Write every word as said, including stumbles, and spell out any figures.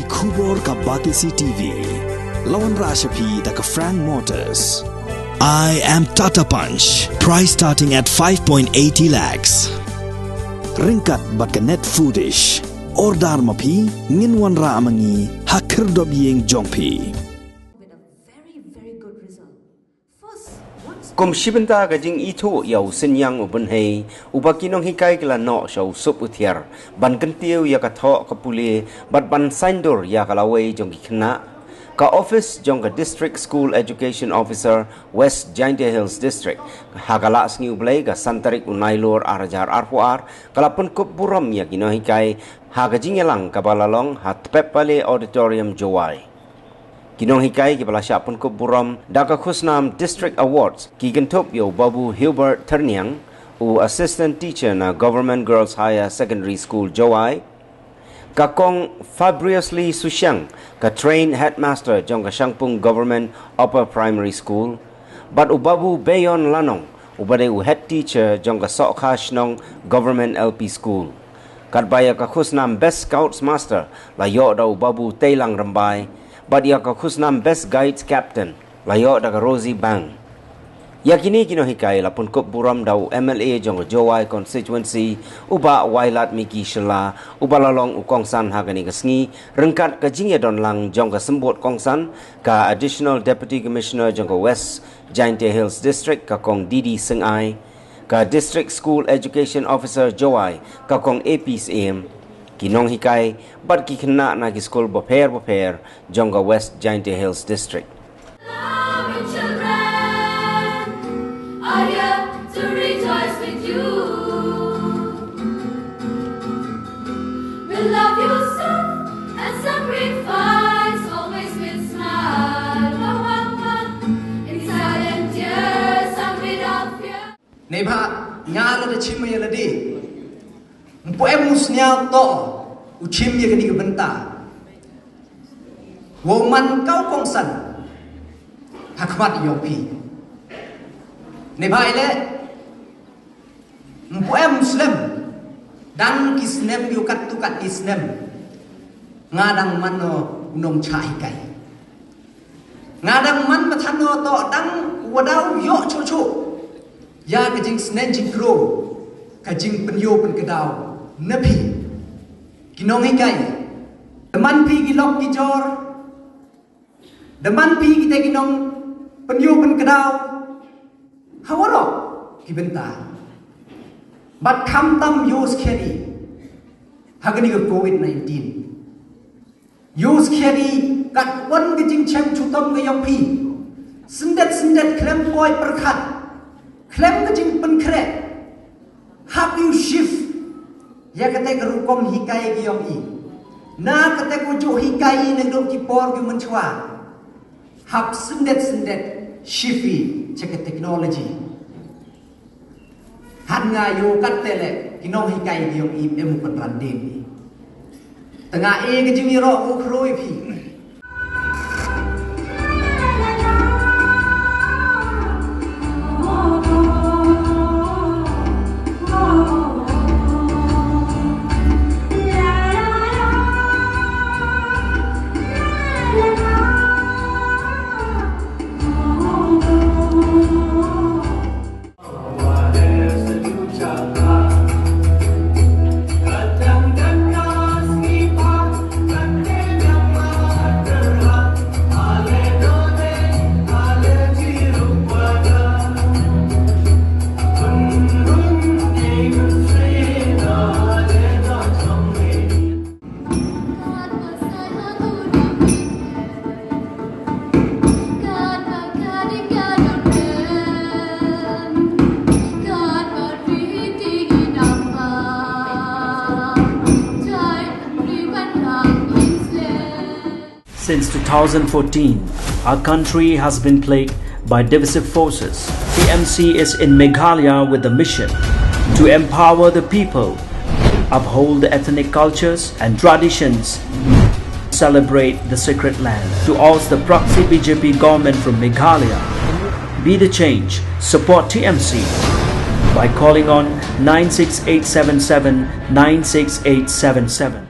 Khubor ka Batesi T V. La wanrah sha phi da ka Frank Motors. I am Tata Punch. Price starting at five point eighty lakhs. Ryngkat bad ka Net Foodish. Order ma phi, ngin wanrah ma ngi ha khyrdop ïing jong phi. With a very, very good result. First, once Kum shi bynta ka jingithuh ïa u synñiang u bynhei, uba ki nonghikai ki la noh sha u sup u thiar ban kyntiew ïa ka thoh ka pule bad ban saiñdur ïa ka lawei jong ki khynnah, ka office jong ka District School Education Officer, West Jaintia Hills District, ha ka la sngi U Blei ka san tarik u Nailur ar hajar arphew ar, ka la pynkup burom ïa ki nonghikai ha ka jingïalang kaba la long ha Tpep Pale Auditorium, Jowai. Ki nonghikai kiba la shah pynkup burom da ka khusnam District Awards ki kynthup ïa u Babu Hubert Thyrniang, u Assistant Teacher na Government Girls Higher Secondary School, Jowai, ka Kong Fabriusly Sushiang, ka Trained Headmaster jong ka Shangpung Government Upper Primary School, bad u Babu Beyon Lanong, uba dei u Head Teacher jong ka Sohkha Shnong Government L P School. Katba ïa ka khusnam Best Scouts Master la ïoh da u Babu Teilang Rymbai, bad ïa ka khusnam Best Guides Captain la ïoh da ka Rosie Bang. Ïa kine ki nonghikai la pynkup burom da u M L A jong ka Jowai Constituency, u Bah Wailadmiki Shylla, uba la long u kongsan ha kane ka sngi, ryngkat ka jingïadon lang jong ka symbud kongsan, ka Additional Deputy Commissioner jong ka West Jaintia Hills District, ka Kong Didi Syngai, ka District School Education Officer Jowai, ka Kong A P Syiem, ki nonghikai bad ki khynnah na ki skul bapher bapher jong ka West Jaintia Hills District. Loving children are here to rejoice with you. We'll love you soon and sacrifice always with smile. Wah, wah, wah. In silent tears and without fear. Neibhah nga la da chim ïa lade. Mpu em u sniaw to u chim ïa kane ka bynta. Wow man ka u kongsan ha khmat ïong phi. Neibhah ïa le mpu em u slem. Dang ki snem ïa u katto katne snem. Nga dang man u nongchah hikai. Nga dang man ba than no to dang wa daw ïoh chuh chuh ïa ka jingsneng jingkro, ka jingpynïoh pynkdaw na phi ki nonghikai. Da man phi ki lok ki jor, da man phi kita ki nongpynïoh pynkdaw ha waroh ki bynta. Bad khamtam ïoh skhem ha kane ka covid nineteen. Ïoh skhem kat wan ka jingchem chitom ka ïong phi. Syndet syndet khlem poi pyrkhat, khlem ka jingpynkhreh. Hap ïoh shift ïa kata ka rukom hikai ka ïong i na kata ka juh hikai i na dong ki por ki mynchwa. Hap syndet syndet shift i cha ka technology. Hat nga ïoh kat te le ki nonghikai ki ïong i em u pynran dien i. Tang nga e ka jingïaroh u khroi phi. Since two thousand fourteen, our country has been plagued by divisive forces. T M C is in Meghalaya with the mission to empower the people, uphold the ethnic cultures and traditions, celebrate the sacred land. To oust the proxy B J P government from Meghalaya, be the change, support T M C by calling on nine six eight seven seven nine six eight seven seven.